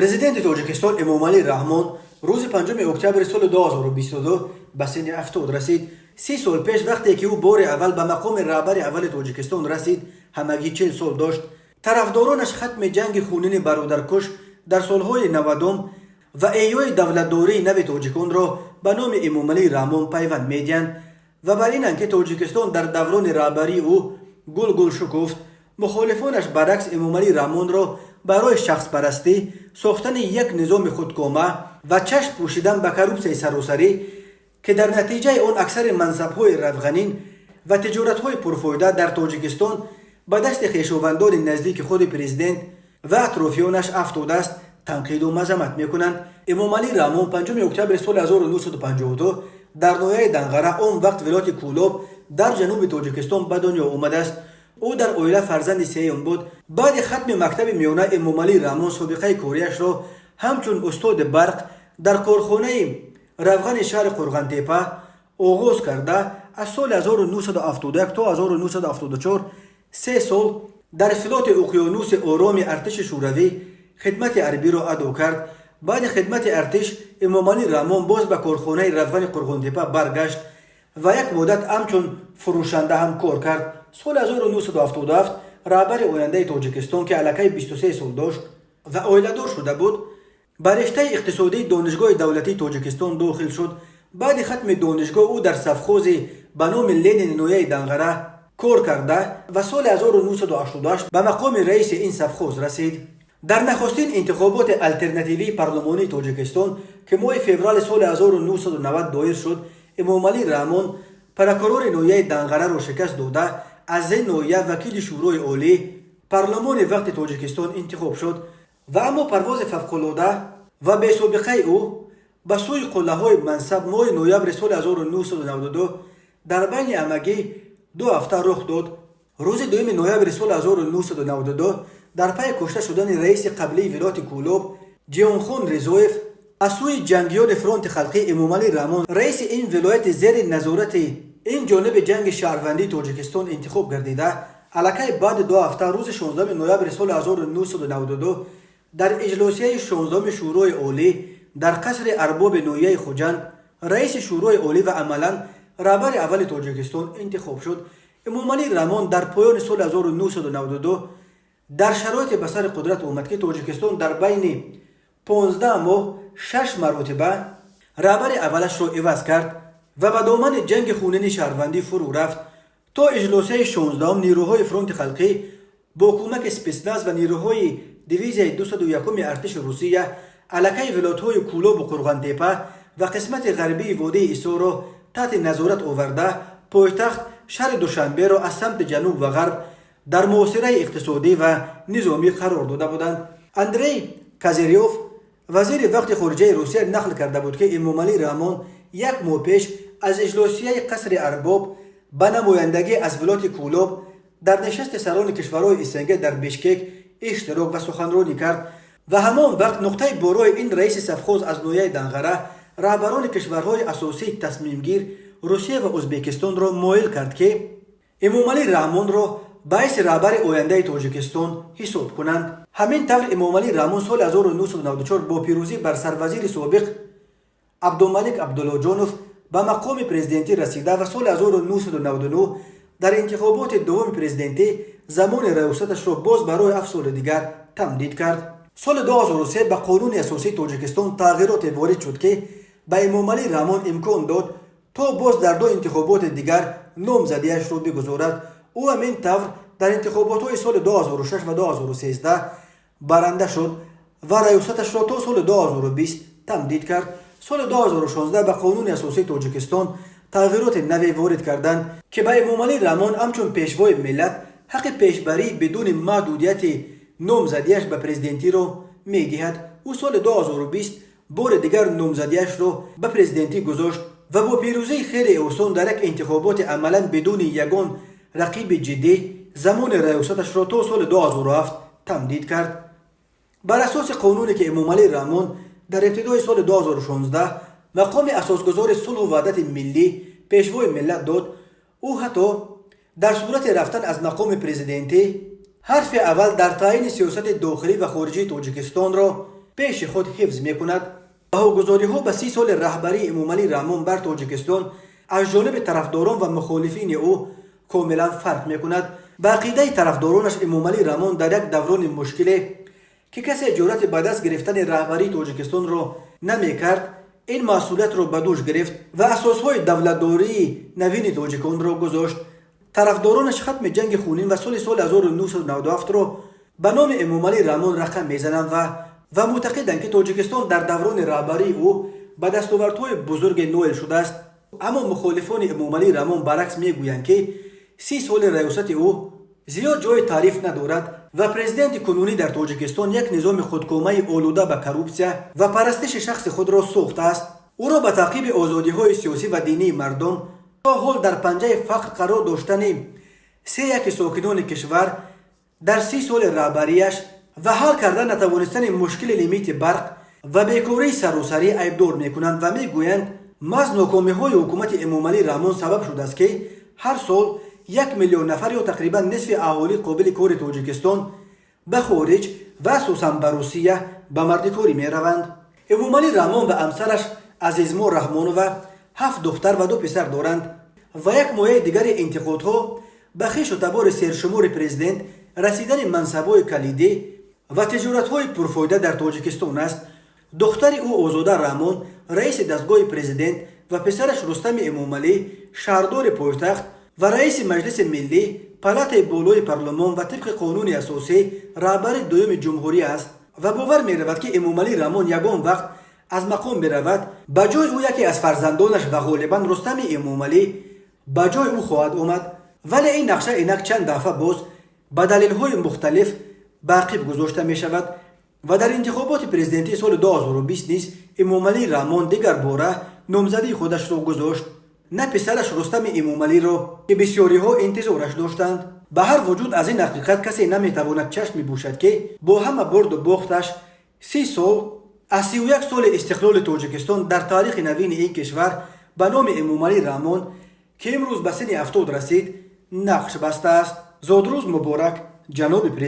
Президенти Тоҷикистон Эмомалӣ Раҳмон рӯзи 5 октябри соли 2022 ба синни 70 расид. 30 сол пеш, вақте ки ӯ бори аввал ба мақоми раҳбари аввали Тоҷикистон расид, ҳамагӣ 40 сол дошт. Тарафдоронаш хатми ҷанги хунини бародаркуш дар солҳои 90-ум ва эҳёи давлатдории нави тоҷиконро ба номи Эмомалӣ Раҳмон пайванд медиҳанд ва бар инанд, ки Тоҷикистон дар даврони раҳбарии ӯ гулгул шукуфт. Мухолифонаш баръакс Эмомалӣ Раҳмонро барои шахспарастӣ, сохтани як низоми худкома ва чашм пӯшидан ба коррупсияи саросарӣ, ки дар натиҷаи он аксари мансабҳои равғанин ва тиҷоратҳои пурфоида дар Тоҷикистон ба дасти хешовандони наздики худи президент ва атрофиёнаш афтодааст, танқиду мазаммат мекунанд. Эмомалӣ Раҳмон 5 октябри соли 1952 дар ноҳияи Данғара, он вақт вилояти Кӯлоб, дар ҷануби Тоҷикистон ба дунё омадааст. Ӯ дар оила фарзанди сеюм буд. Баъди хатми мактаби миёна Эмомалӣ Раҳмон собиқаи кориашро ҳамчун устоди барқ дар корхонаи равғани шаҳри Қурғонтеппа оғоз карда, аз соли 1971 то 1974 3 сол дар флоти Уқёнуси Ороми артиши Шӯравӣ хидмати ҳарбиро адо кард. Баъди хидмати артиш Эмомалӣ Раҳмон боз ба корхонаи равғани Қурғонтеппа баргашт ва як муддат ҳамчун фурӯшанда ҳам кор кард. Соли 1977 раҳбари ояндаи Тоҷикистон, ки аллакай 23 сол дошт ва оиладор шуда буд, ба риштаи иқтисодии Донишгоҳи давлатии Тоҷикистон дохил шуд. Баъди хатми донишгоҳ ӯ дар совхози ба номи Ленини ноҳияи Данғара кор карда ва соли 1988 ба мақоми раиси ин совхоз расид. Дар нахустин интихоботи алтернативии парлумонии Тоҷикистон, ки моҳи феврали соли 1990 доир шуд, Эмомалӣ Раҳмон прокурори ноҳияи Данғараро шикаст дода, аз ин ноҳия вакили Шӯрои Олӣ, парлумони вақти Тоҷикистон, интихоб шуд. Ва аммо парвози фавқулода ва бесобиқаи ӯ ба сӯи қуллаҳои мансаб моҳи ноябри соли 1992 дар байни ҳамагӣ 2 ҳафта рух дод. Рӯзи 2 ноябри соли 1992 дар пайи кушта шудани раиси қаблии вилояти Кӯлоб Ҷиҳонхон Ризоев аз сӯи ҷангиёни Фронти халқӣ, Эмомалӣ Раҳмон раиси ин вилояти зери назорати ин ҷониби ҷанги шаҳрвандии Тоҷикистон интихоб гардида, аллакай баъди 2 ҳафта, рӯзи 16 ноябри соли 1992, дар иҷлосияи 16-уми Шӯрои Олӣ дар қасри арбоби ноҳияи Хуҷанд раиси Шӯрои Олӣ ва амалан раҳбари аввали Тоҷикистон интихоб шуд. Эмомалӣ Раҳмон дар поёни соли 1992 дар шароите ба сари қудрат омад, ки Тоҷикистон дар байни 15 моҳ шаш маротиба раҳбари аввалашро иваз кард ва ба домани ҷанги хунини шаҳрвандӣ фурӯ рафт. То иҷлосияи 16-ум нерӯҳои Фронти халқӣ бо кӯмаки спецназ ва нерӯҳои дивизияи 201-уми артиши Русия аллакай вилоятҳои Кӯлобу Қурғонтеппа ва қисмати ғарбии водии Исорро таҳти назорат оварда, пойтахт шаҳри Душанберо аз самти ҷануб ва ғарб дар муҳосираи иқтисодӣ ва низомӣ қарор дода буданд. Андрей Козырёв, вазири вақти хориҷаи Русия, нақл карда буд, ки Эмомалӣ Раҳмон як моҳ пеш аз иҷлосияи қасри арбоб ба намояндагӣ аз вилояти Кӯлоб дар нишасти сарони кишварҳои СНГ дар Бишкек иштирок ва суханронӣ кард ва ҳамон вақт нуқтаи борои ин раиси совхоз аз ноҳияи Данғара раҳбарони кишварҳои асосии тасмимгир, Русия ва Ӯзбекистонро, моил кард, ки Эмомалӣ Раҳмонро ба ҳайси раҳбари ояндаи Тоҷикистон ҳисоб кунанд. Ҳамин тавр, Эмомалӣ Раҳмон соли 1994 бо пирӯзӣ бар сарвазири собиқ Абдумалик Абдуллоҷонов ба мақоми президентӣ расида ва соли 1999 дар интихоботи дуввуми президентӣ замони раёсаташро боз барои 7 соли дигар тамдид кард. Соли 2003 ба Қонуни асосии Тоҷикистон тағйироте ворид шуд, ки ба Эмомалӣ Раҳмон имкон дод, то боз дар ду интихоботи дигар номзадиашро бигузорад. Ӯ ҳамин тавр дар интихоботҳои соли 2006 ва 2013 баранда шуд ва раёсаташро то соли 2020 тамдид кард. Соли 2016 ба Қонуни асосии Тоҷикистон тағйироти наве ворид карданд, ки ба Эмомалӣ Раҳмон ҳамчун пешвои миллат ҳаққи пешбарии бидуни маҳдудияти номзадиаш ба президентиро медиҳад. Ӯ соли 2020 бори дигар номзадиашро ба президентӣ гузошт ва бо пирӯзии хеле осон дар як интихоботи амалан бидуни ягон рақиби ҷиддӣ замони раёсаташро то соли 2007 тамдид кард. Бар асоси қонуне, ки Эмомалӣ Раҳмон дар ибтидои соли 2016 мақоми асосгузори сулҳу ваҳдати миллӣ, пешвои миллат дод, ӯ ҳатто дар сурати рафтан аз мақоми президентӣ ҳарфи аввал дар таъйини сиёсати дохилӣ ва хориҷии Тоҷикистонро Пеши худ ҳифз мекунад. Баҳогузориҳо ба 30 соли раҳбарии Эмомалӣ Раҳмон бар Тоҷикистон аз ҷониби тарафдорон ва мухолифини ӯ комилан фарқ мекунад. Ба ақидаи тарафдоронаш, Эмомалӣ Раҳмон дар як даврони мушкиле, ки касе ҷуръати ба даст гирифтани раҳбарии Тоҷикистонро намекард, ин масъулиятро ба дӯш гирифт ва асосҳои давлатдории навини тоҷиконро гузошт. Тарафдоронаш хатми ҷанги хунин ва соли 1997-ро ба номи Эмомалӣ Раҳмон рақам мезананд ва мӯътақиданд, ки Тоҷикистон дар даврони раҳбарии ӯ ба дастовардҳои бузурге ноил шудааст. Аммо мухолифони Эмомалӣ Раҳмон баръакс мегӯянд, ки 30 соли раёсати ӯ зиёд ҷои таъриф надорад ва президенти кунунӣ дар Тоҷикистон як низоми худкомаи олуда ба коррупсия ва парастиши шахси худро сохтааст. Ӯро ба таъқиби озодиҳои сиёсӣ ва динии мардум, то ҳол дар панҷаи фақр қарор доштани сеяки сокинони кишвар дар 30 соли раҳбарияш ва ҳал карда натавонистани мушкили лимити барқ ва бекории саросарӣ айбдор мекунанд ва мегӯянд, маҳз нокомиҳои ҳукумати Эмомалӣ Раҳмон сабаб шудааст, ки ҳар сол 1 миллион нафар ё тақрибан нисфи аҳолии қобили кори Тоҷикистон ба хориҷ ва асосан ба Русия ба мардикорӣ мераванд. Эмомалӣ Раҳмон ва ҳамсараш Азизмо Раҳмонова ҳафт духтар ва ду писар доранд ва як мояи дигари интиқодҳо ба хешу табори сершумори президент расидани мансабҳои калидӣ ва тиҷоратҳои пурфоида дар Тоҷикистон аст. Духтари ӯ Озода Раҳмон раиси дастгоҳи президент ва писараш Рустами Эмомалӣ шаҳрдори пойтахт ва раиси Маҷлиси миллӣ, палатаи болои парлумон ва тибқи қонуни асосӣ раҳбари дуюми ҷумҳурӣ аст. Ва бовар меравад, ки Эмомалӣ Раҳмон ягон вақт аз мақом биравад, ба ҷои ӯ яке аз фарзандонаш ва ғолибан Рустами Эмомалӣ ба ҷои ӯ хоҳад омад. Вале ин нақша инак чанд дафъа боз ба далелҳои мухталиф ба ақиб гузошта мешавад ва дар интихоботи президентии соли 2020 низ Эмомалӣ Раҳмон дигар бора номзадии худашро гузошт, на писараш Рустами Эмомалиро, ки бисёриҳо интизораш доштанд. Ба ҳар вуҷуд, аз ин ҳақиқат касе наметавонад чашм мепӯшад, ки бо ҳама бурду бохташ 30 сол аз 31 соли истиқлоли Тоҷикистон дар таърихи навини ин кишвар ба номи Эмомалӣ Раҳмон, ки имрӯз ба синни 70 расид, нақш бастааст. Зодрӯз муборак, ҷаноби президент!